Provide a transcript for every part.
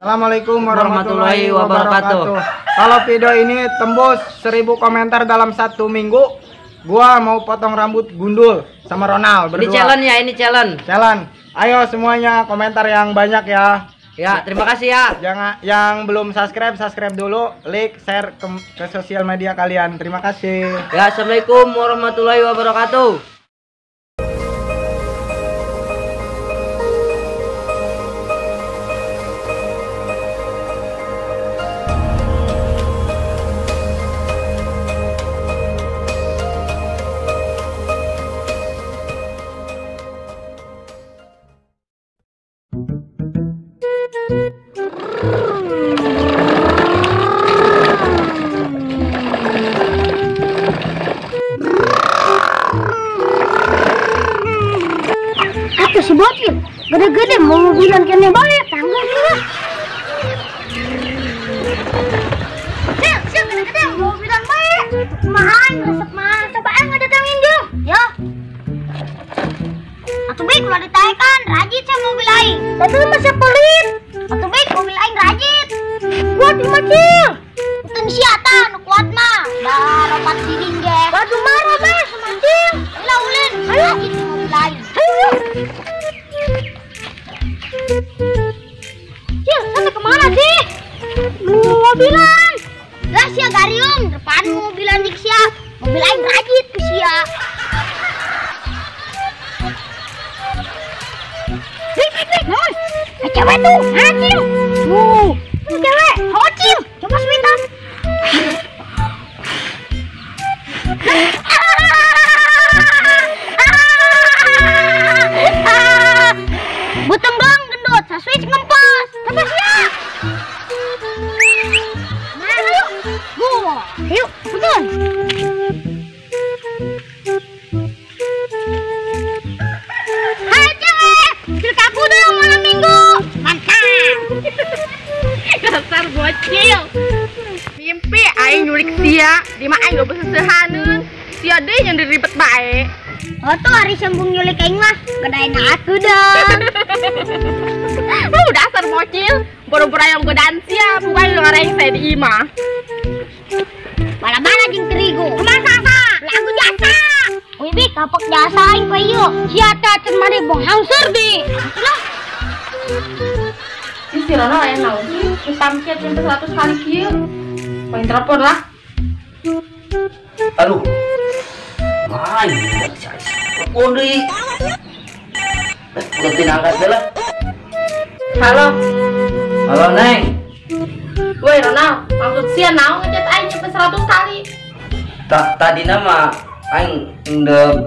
Assalamualaikum warahmatullahi wabarakatuh. Kalau video ini tembus 1000 komentar dalam 1 minggu, gua mau potong rambut gundul sama Ronald berdua. Ini challenge ya, ini challenge. Challenge. Ayo semuanya komentar yang banyak ya. Ya, terima kasih ya. Jangan yang belum subscribe, subscribe dulu, like, share ke sosial media kalian. Terima kasih. Ya, assalamualaikum warahmatullahi wabarakatuh. Atuh si bocil gede-gede mau mobilan kene bae tanggung lah. Cil, cil gede-gede mau mobilan bae. Kumaha aing resep mah coba aing ngadatangin jeung. Ya. Atuh baik ulah ditaekan rajit sama mobil aing. Tapi masih pelit. Atuh baik mobil aing rajit. Kuat mah cil. Utun sia tah nu kuat mah. Da lompat siring ge. Waduh marah bae sama cil. Lah ulin, rajit mobil aing. Ayo. Cil, sampai kemana sih? Mobilan. Lah sia gariung, depan mobilan dik sia. Mobil aing rajit ku sia. Bik, bik, bik, non. Cewek tuh, mana Cil? Tuh, cewek, oh Cil, coba sebentar. Buteng dong gendut, sesuai ngempas. Coba sia. Nah, ayo. Go. Ayo, betul. Hai cewek, cerita aku dong malam minggu. Mantap. Dasar bocil. Mimpi aing nyulik sia, di mah aing loba seseuhaneun. Sia deui yang diribet bae. Oh tuh hari sembung nyulik aing mah, gedain aku dong. Dasar bocil, boro-boro yang godaan sia, bukan lu ngareng saya di imah. Bala-bala jeung terigu. Kumaha sasa? Lagu jasa. Wih, bi kapak jasa aing pa ieu. Sia teh can mari bong hangseur bi. Lah. Ih si Ronald aya naon sih? Spam chat sampai 100 kali kieu. Poin telepon lah. Aduh. Main, telepon deui. Letin angkat lah. Halo. Halo, Neng. Woi, Ronald, maksud sia naon ngechat aing sampai 100 kali? Tadi nama aing endeg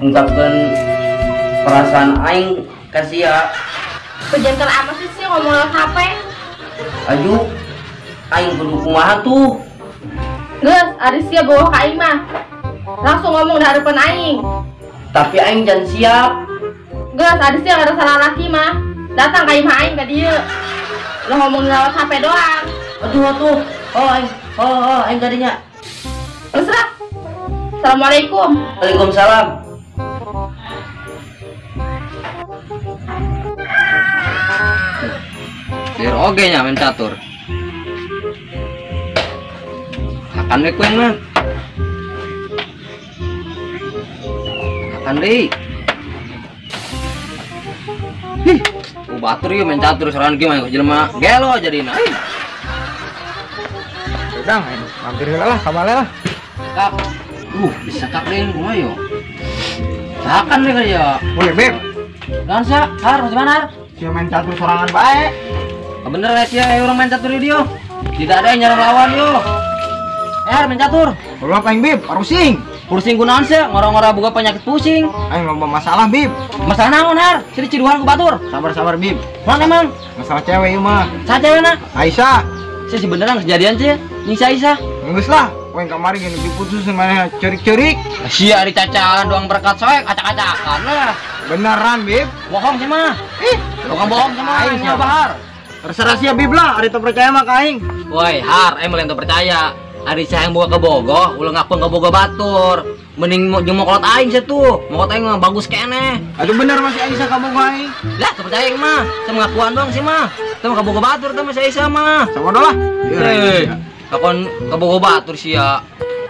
ungkapkeun perasaan aing ka sia. Pejantan apa sih sia ngomong lewat HP? Aju, aing kudu kumaha tuh? Geus, ari sia bawa ka aing mah. Langsung ngomong di harapan aing. Tapi aing jangan siap. Geus, ari sia nggak ada salah laki mah. Datang ka imah aing ka dieu. Lo ngomong lewat HP doang. Aduh atuh. Oh aing, oh aing kadinya. Terus lah. Assalamualaikum. Waalaikumsalam. Biar oge nya main catur. Akan we kueng mah. Akan deui. Hih, batur ieu main catur sorangan kieu mah jelema gelo jadina. Udah, mampir heula lah ka bale lah. Kak. Bisa kak deui kumaha yo. Sakan deui ya. Boleh, Beb. Naon sia? Har, gimana har? Sia main catur sorangan bae. Bener ya sia urang main catur di dieu. Tidak ada yang nyerang lawan yo. Har main catur. Ulah aing, Beb, pusing. Pusing kunaon sia? Ngora-ngora boga penyakit pusing. Aing loba masalah, Bib. Masalah naon, Har? Sia diciduhan ku batur. Sabar-sabar, Bib. Naon emang? Masalah cewek ieu mah. Saha cewekna? Aisyah. Sia si beneran kejadian sia? Jeung si Aisyah. Geus lah, we kamari geus diputus maneh ceurik-ceurik. Sia ari cacalan doang berkat soek acak-acakan lah. Beneran, Bib. Bohong sia mah. Ih, bukan bohong sia mah, aing mah bahar. Terserah sia, Bib lah, ari teu percaya mah ka aing. Woi, Har, emang lain teu percaya. Ari saya yang boga kabogoh, ulah ngakuan kabogoh batur. Mending jeung mokolot aing sia tuh. Mokolot aing mah bagus keneh. Aduh bener masih Aisyah kabogoh aing. Lah, teu percaya aing mah. Teu ngakuan doang sih mah. Teu kabogoh batur teh mah si Aisyah mah. Sabodo lah. Hei, ngakuan kabogoh batur sia.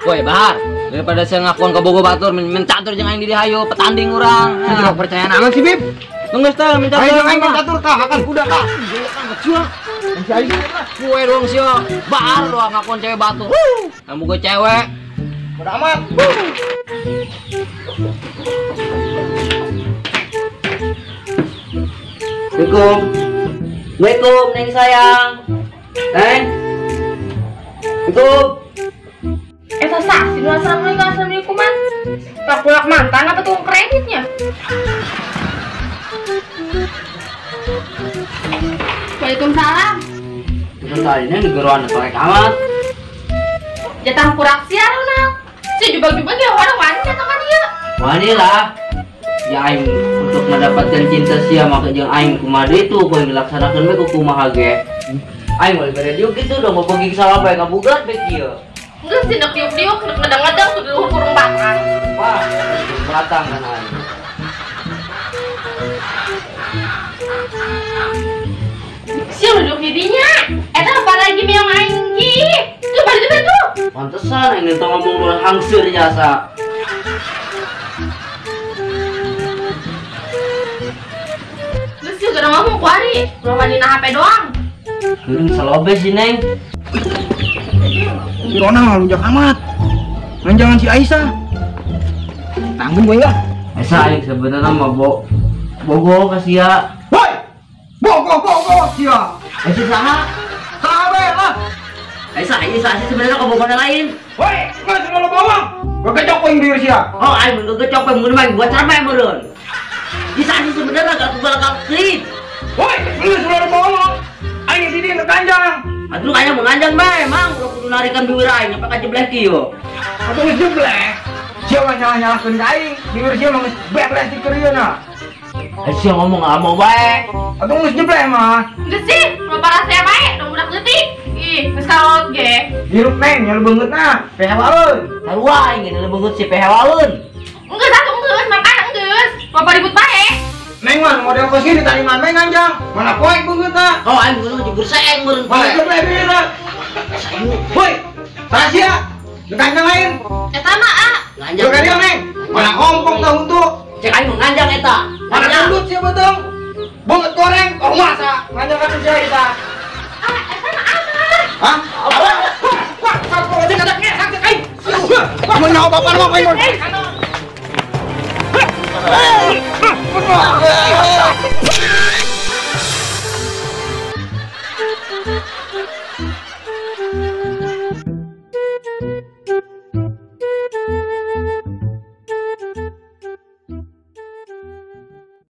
Woi, Bahar, daripada saya ngakuan kabogoh batur, mencatur jeung aing di dieu hayu petanding urang. Tidak percayaan amat sih, Bib. Tunggu teh minta ayo aing mencatur kah, akan kuda kah. Sia. Si Aisyah lah. Kue doang sia. Bahar doang ngakuan cewek batur. Kamu gue cewek. Bodo amat. Assalamualaikum. Assalamualaikum, Neng sayang. Neng. Assalamualaikum. Eta sah, si nu assalamualaikum assalamualaikum man. Pakulak mantan apa tuh kreditnya? Waalaikumsalam. Terus tadinya digeruan korek amat. Jatah kurak sia Ronald. Si jubag-jubag ya orang wani jatah kan ieu. Wani lah. Ya aing untuk mendapatkan cinta sia maka jeung aing kumaha deui tuh ku dilaksanakeun we ku kumaha ge. Aing moal bere diuk kitu dong mau pergi salah bae kabugat bae kieu. Geus sih nek diuk-diuk nek ngedang-ngedang tuh di luhur kurung batang. Wah, batang kan aing. Sia duduk di dinya. Eta apa lagi meong aing ki? Tuh balik tuh. Pantesan aing teu ngomong ulah hangseur jasa. Geus sih gara ngomong ku ari, ulah manina HP doang. Geuring salobe sih, Neng. Si Ronald ngalunjak amat. Nganjangan si Aisyah. Tanggung gue enggak? Aisyah aing sebenarnya mah bogo ka sia. Woi! Bogo bogo sia. Aisyah saha? Saha bae lah. Aisyah ieu saha sih sebenarnya kabogona lain. Woi, geus lo bawang. Gegecok aing bibir sia. Oh, aing mun gegecok we mun mah buat carme meureun. Ieu saha sih sebenarnya gak tugal klip. Woi, geus lo bawang. Aing di dieu kanjang. Aduh kayaknya mau nganjang bae, mang. Udah kudu narikan bibir aing nyampe ka jebleh kieu. Atuh geus jebleh. Sia mah nyalah-nyalahkeun ka aing. Bibir sia mah geus bebleh ti keurieuna. Sia ngomong ngamo bae. Atuh geus jebleh mah. Geus sih, lo parasea bae, dong budak leutik. Ih, geus kalot ge. Hirup neng, nya lebeungeutna, pehewaeun. Sarua aing ge lebeungeut si pehewaeun. Geus atuh geus, makana geus. Bapak ribut bae. Neng mah model kos gini tadi man nganjang. Mana poek beungeutna. Oh, aing beungeut jebur saeng meureun. Mana jebleh bibirna. Woi, saha sia? Nu kanjang lain. Eta mah ah. Nganjang. Ka dieu neng. Mana kompong tah huntu. Cek aing mah nganjang eta. Mana gendut sia beuteung. Beungeut goreng, oh masa nganjang ka sia eta. Ah, eta mah abah. Hah? Abah. Wah, wah, wah, kada ngesak cek aing. Mun nyawa bapak mah aing.